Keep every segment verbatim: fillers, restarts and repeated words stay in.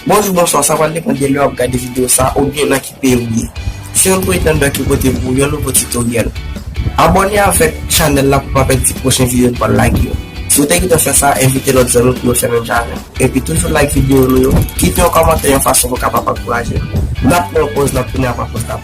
Bonjou, bonswa, sa pral depann de lè w ap gade videyo sa a oubyen nan ki peyi w ye. Si w antre nan dwa ki pote pou ou yon nouvo titoryèl. Abòne avèk chanèl la pou pa pèdi pwochen videyo nou pral lage yo. Si w te gentan fè sa, envite lòt zanmi pou yo fè menm jan avè w. Epi toujou like videyo nou yo, kite yon kòmantè yon fason pou kapab ankouraje nou. N ap pran yon pòz, n ap tounen apre pòz la.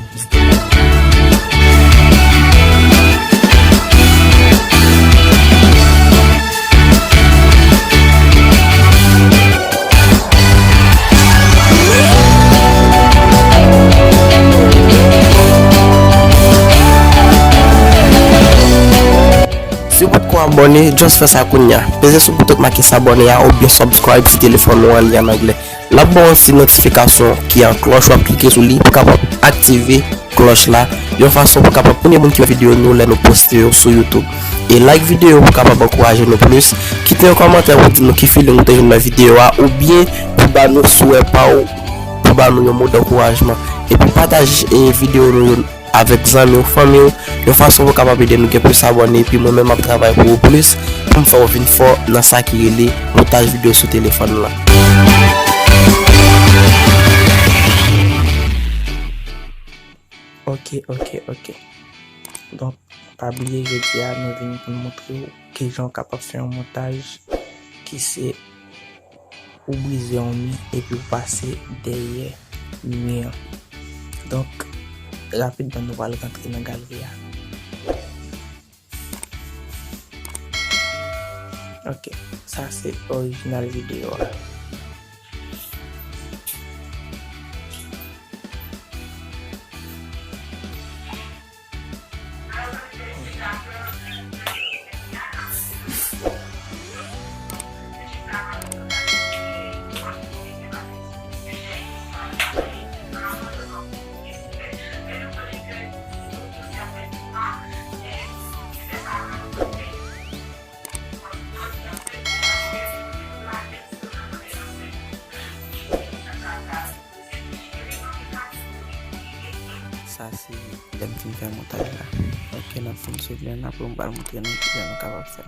Si w potko abòne, just fè sa kounye a. Peze sou bouton k make s'abonner a oubyen subscribe si telefòn ou an li an anglè. L ap ba w yon ti notifikasyon ki an klòch, w ap klike sou li pou w kapab aktive klòch la, yon fason pou w kapab premye moun ki wè videyo nou lè nou poste yo sou YouTube. E like videyo pou w kapab ankouraje nou plis. Kite yon kòmantè pou w di nou ki feeling ou te jwenn nan videyo a, oubyen pou w ba nou swè pa w, pou w ba nou yon mo d'ankourajman. Epi pataje, e, videyo nou yo avèk zanmi w, fanmi w, yon fason pou w kapab ede nou gen plis abòne, epi mwen menm m ap travay pou ou plis, pou m fè w vin fò nan sa ki rele montaj videyo sou telefòn lan. Ok, ok, ok. Donk, pa bliye jodi a, nou vin pou n montre w kijan w kapab fè yon montaj ki se ou brize yon mi epi w pase dèyè mi an. Donk, rapidman nou pral rantre nan galri a. Ok, sa se orijinal videyo a. Sa se lè m fin fè montaj la. Ok, n ap fonksyone la pou m pral montre nou kijan nou kapab fè.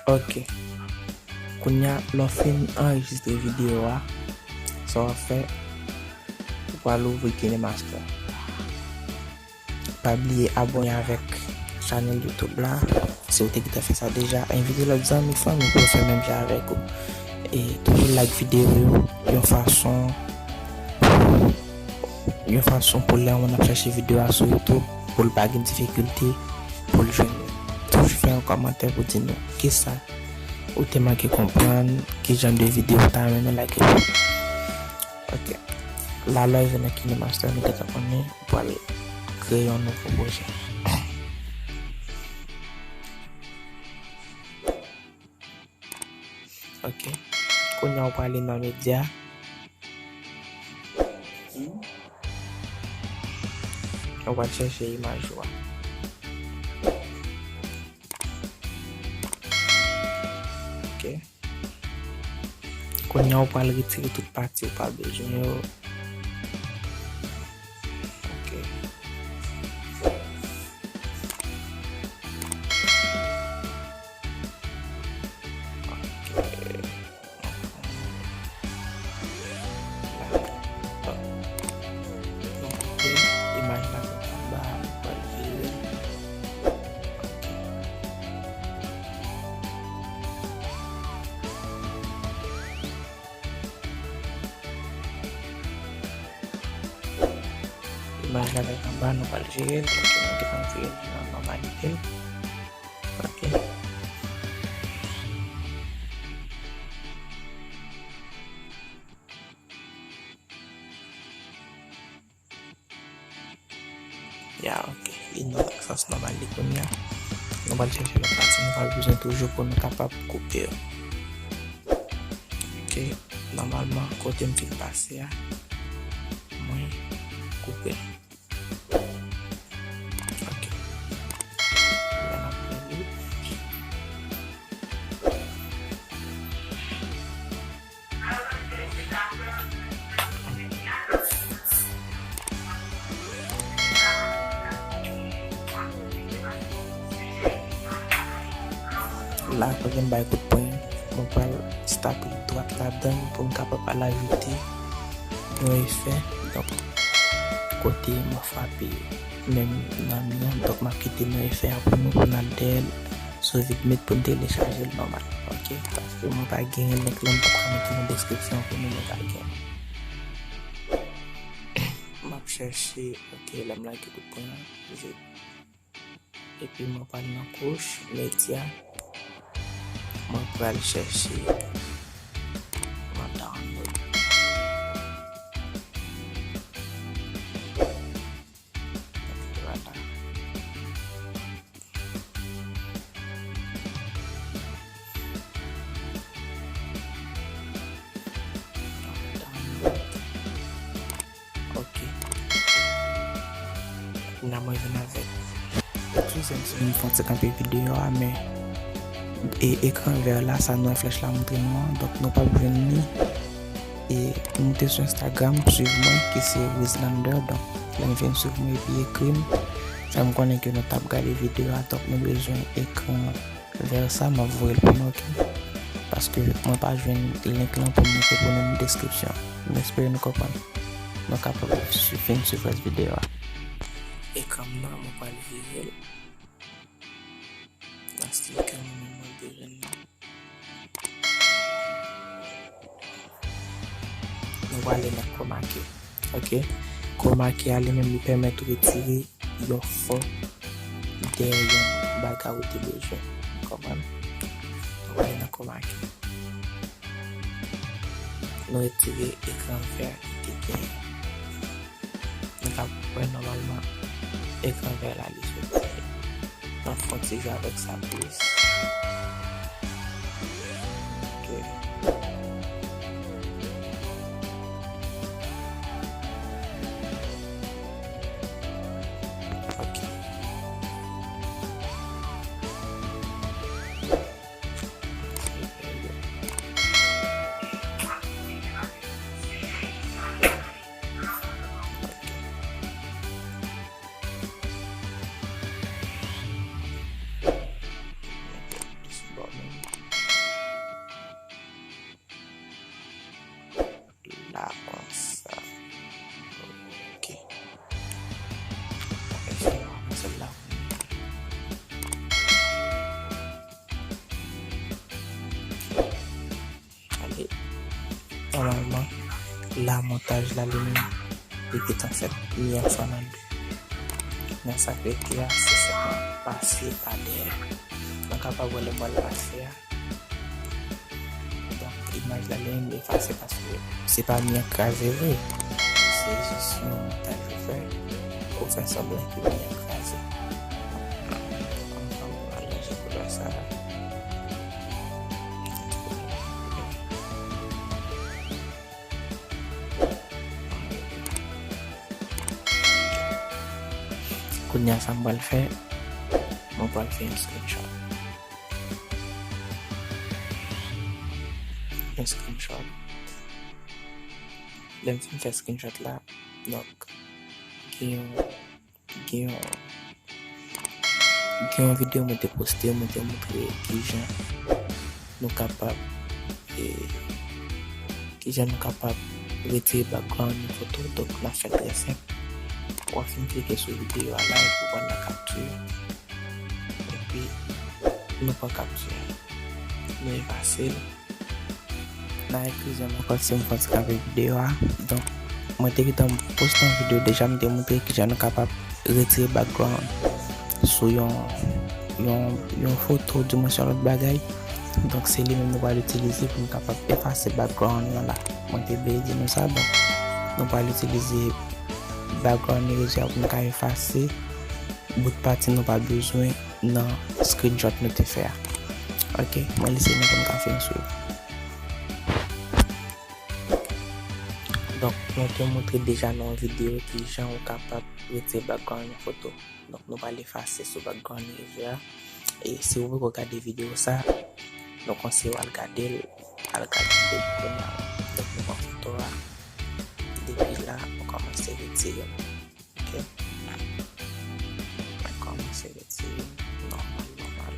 Ok. Kounye a, lè w fin anrejistre videyo a, sa w ap fè, ou pral ouvri KineMaster. Pa bliye abòne avèk chanèl YouTube la. Si w te gentan fè sa deja, envite lòt zanmi, fanmi pou yo fè menm jan avèk ou. E toujou like videyo yo, yon fason, yon fason pou lè moun ap chèche videyo a sou YouTube, pou l pa gen difikilte pou l jwenn li. Toujou fè yon kòmantè pou di nou kisa ou te manke konprann, ki jan de videyo ou ta renmen lage pou. Ok. La, lè w rive nan KineMaster, nou gentan konnen ou pral kreye yon nouvo pwojè. Ok. Kounye a, ou prale nan medya. Ou pral chèche imaj ou a. Ok. Kounye a, ou pral retire tout pati ou pa bezwen yo. Ok. Ok. La. Donk, ok, imaj la sot anba, nou pral vire. Ok. Imaj la sot anba, nou pral vire l, paske nou te konn vire l nan nòmalite l. Ok. Ya, ok. Li nan sans nòmal li kounye a. Nou pral chèche lòt pati nou pral bezwen toujou pou nou kapab koupe yo. Ok. Nòmalman, kote m fin pase a, mwen koupe. Ok. La n ap rele. La, kote m bay kout pwen, mwen pral tape dwat ladan l pou m kapab al ajoute yon efè. Donk, kote mwen frape menm nan mi an, donk m ap kite non efè a pou nou, pou n al dèyè l sou Vidmate pou n telechaje l nòmal. Ok, paske mwen pa genyen link lan, m p ap ka mete nan deskripsyon pou nou, mwen pa genyen. M ap chèche, ok, lè m lage kout pwen an, je Epi mwen pral nan kouch medya. Mwen pral chèche mwen download. Vwala. Download. Ok. Kounye a mwen vin avèk. Eskize m si m fè yon ti kanpe videyo a, men e, ekran vè la, sa nou wè flèch la montre nou an, donk nou p ap jwenn li. E nou te sou Instagram, swiv mwen, ki se Rizlander, donk lè n vin swiv mwen epi ekri m, fè m konnen ke nou t ap gade videyo a, donk nou bezwen ekran vè sa, m ap voye l pou nou, ok? Paske mwen pa jwenn link lan pou m mete pou nou nan deskripsyon. M espere nou konprann. Nou kapab swi-, fin swiv rès videyo a. Ekran m nan, mwen pral vire l nan stil ke mwen menm mwen bezwen l nan. Nou prale nan chroma key. Ok? Chroma key a li menm li pèmèt ou retire yon fon dèyè yon bagay ou te bezwen. Ou konprann? Nou prale nan chroma key. Nou retire ekran vè ki te genyen. Nou ka wè nòmalman ekran vè la li soti. N ap fè yon ti jwe avèk sa plis. Ok. Ok. La, konsa. Ok. Sèl la. Ale. Nòmalman, la montaj la li menm, li gentan fèt, li an fwa nan de. Men sa k rete a, se sèlman pase pa dèyè. Nou kapab wè lè m pral pase a. Donk, imaj la li menm li efase paske se pa mi an kraze vre. Se jis yon montaj ou fè. Ou fè sanblan ke mi an kraze. Ann, ann, ann, al ranje koulè sa a. Kounye a sa m pral fè, mwen pral fè yon screenshot. Yon screenshot. Lè m fin fè screenshot la, donk, gen yon Gen yon, gen yon videyo mwen te poste, mwen te montre kijan nou kapab, e, kijan nou kapab retire background yon foto. Donk, n ap fè l trè senp. W ap fin klike sou videyo a la epi w pral nan capture. Epi, nou pran capture. Nou efase l. N a eskize m ankò si m fè yon ti kanpe videyo a. Donk, mwen te gentan poste yon videyo deja, m te montre kijan nou kapab retire background sou yon, yon, yon foto, di mwen yon lòt bagay. Donk, se li menm nou pral itilize pou nou kapab efase background lan la. Mwen te bliye di nou sa, donk, nou pral itilize background eraser pou nou ka efase bout pati nou pa bezwen nan screenshot nou te fè a. Ok, mwen lese nou pou n ka fin swiv. Donk, mwen te montre deja nan yon videyo kijan ou kapab retire background yon foto. Donk, nou pral efase sou background eraser a. E si ou poko gade videyo sa, nou konseye w al gade l, al gade l kounye a. Donk, nou pran foto a. Depi la, nou kòmanse retire l. Ok. Mwen kòmanse retire nòmal, nòmal.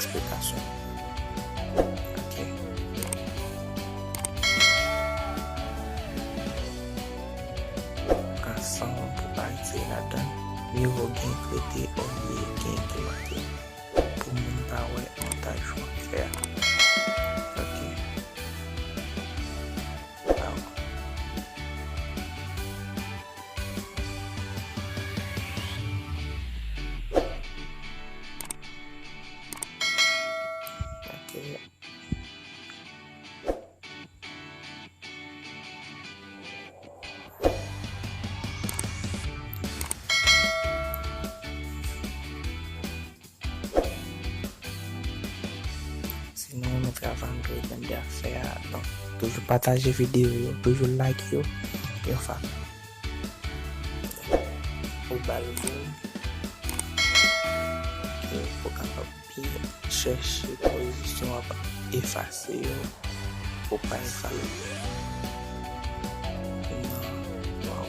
Aplikasyon. Ok. Pran san w pou pa retire ladan. Mye vo gen k rete olye gen ki manke. Pou moun pa wè montaj w ap fè a. Ok. Waw. Ok. Si nou renmen travay nou toujou konn de ap fè a, donk toujou pataje videyo yo, toujou like yo, yon fa. Ou ba l zoom, pou w kapab byen chèche pozisyon w ap efase yo. Pou pa efase. Non, waw.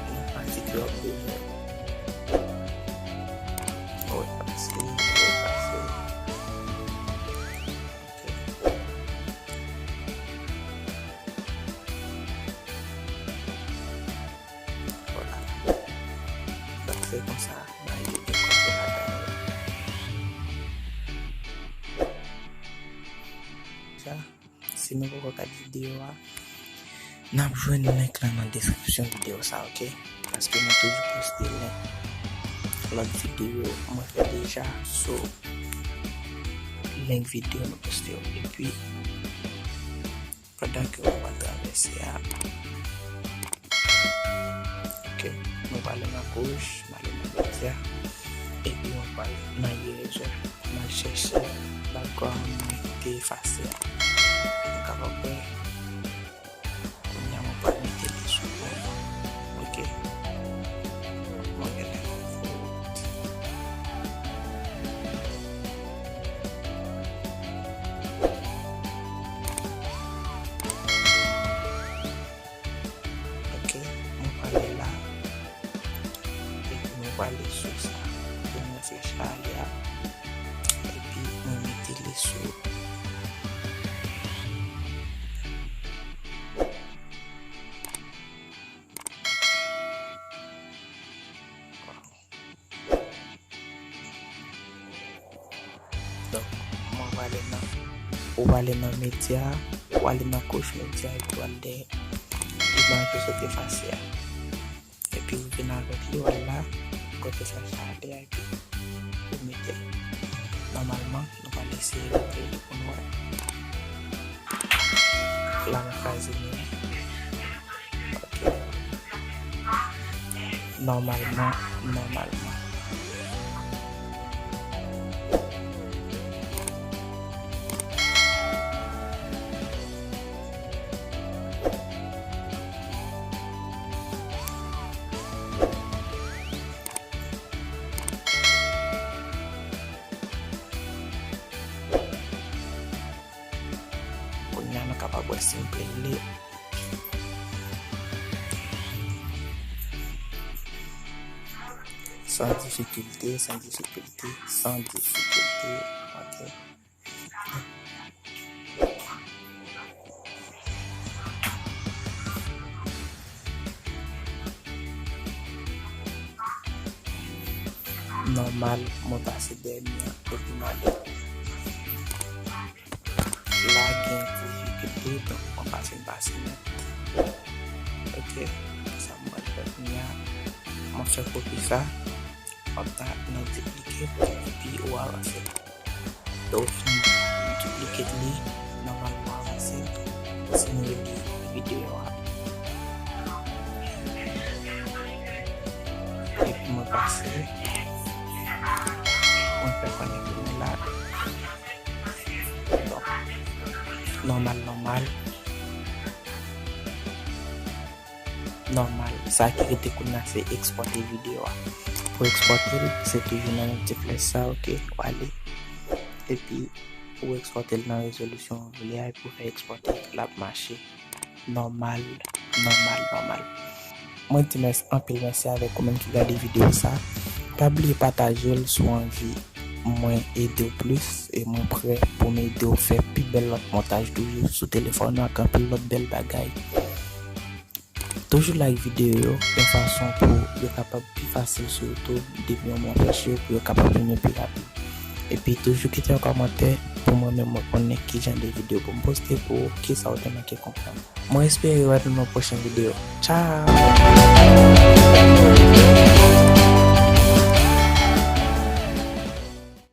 Nan pati ke w ap bezwen. Ou efase, ou efase. Ok. Vwala. Donk, se konsa, bagay yo gen kòmantè ladan yo. Sa, si nou poko gad videyo a, n ap jwenn link lan nan deskripsyon videyo sa, ok? Paske nou toujou poste link lòt videyo mwen fè deja, so, link videyo nou poste yo. Epi, pandan ke w ap travèse a. Ok, mwen prale nan goch, m ale nan medya. Epi mwen prale nan eraser. M al chèche background mwen ki te efase a. Mwen kapab wè. Kounye a mwen pral mete li sou fon. Ok. Mwen genlè fè yon fot. Ok, mwen prale la. Epi mwen prale sou sa. Kote mwen flèch la ale a. Epi mwen mete li sou. Donk, mwen prale nan, ou prale nan medya, ou ale nan goch medya, epi ou al dèyè imaj ou sot efase a. Epi ou vin avèk li, ou al la, kote flèch la ale a, epi ou mete l. Nòmalman, nou pral eseye retire li pou nou wè. La, mwen kraze li. Ok. Nòmalman, nòmalman. Kounye a, nou kapab wè si m play li. San difikilte, san difikilte, san difikilte. Ok. Nòmal, mwen pase dènye an, epi m ale. La gen difikilte, donk mwen pa fin pase nèt. Ok, sa mwen fè kounye a, mwen fè kopi sa, w ap ta nan diplike, epi ou avanse. Lè w fin diplike li, nòmalman avanse, si nou li videyo a. Epi mwen pase, mwen fè konnen ke mwen la. Donk, nòmal, nòmal. Nòmal. Sa ki rete kounye a, se ekspòte videyo a. Pou ekspòte l, se toujou nan menm ti flèch sa, ok, w ale. Epi, ou ekspòte l nan rezolisyon ou vle a, epi ou fè ekspòte, l ap mache. Nòmal, nòmal, nòmal. Mwen di mèsi, anpil mèsi avèk ou menm ki gade videyo sa. Pa bliye pataje l si w anvi mwen ede w plis e mwen prè pou m ede w fè pi bèl lòt montaj toujou sou telefòn ou ak anpil lòt bèl bagay. Toujou like videyo yo yon fason pou yo kapab pi fasil sou YouTube depi yon moun apreche yo pou yo kapab vin yo pi rapid. Epi toujou kite yon kòmantè pou mwen menm mwen konnen ki jan de videyo pou m poste pou ou, kisa ou te manke konprann. Mwen espere wè nou nan pwochen videyo. Tchao!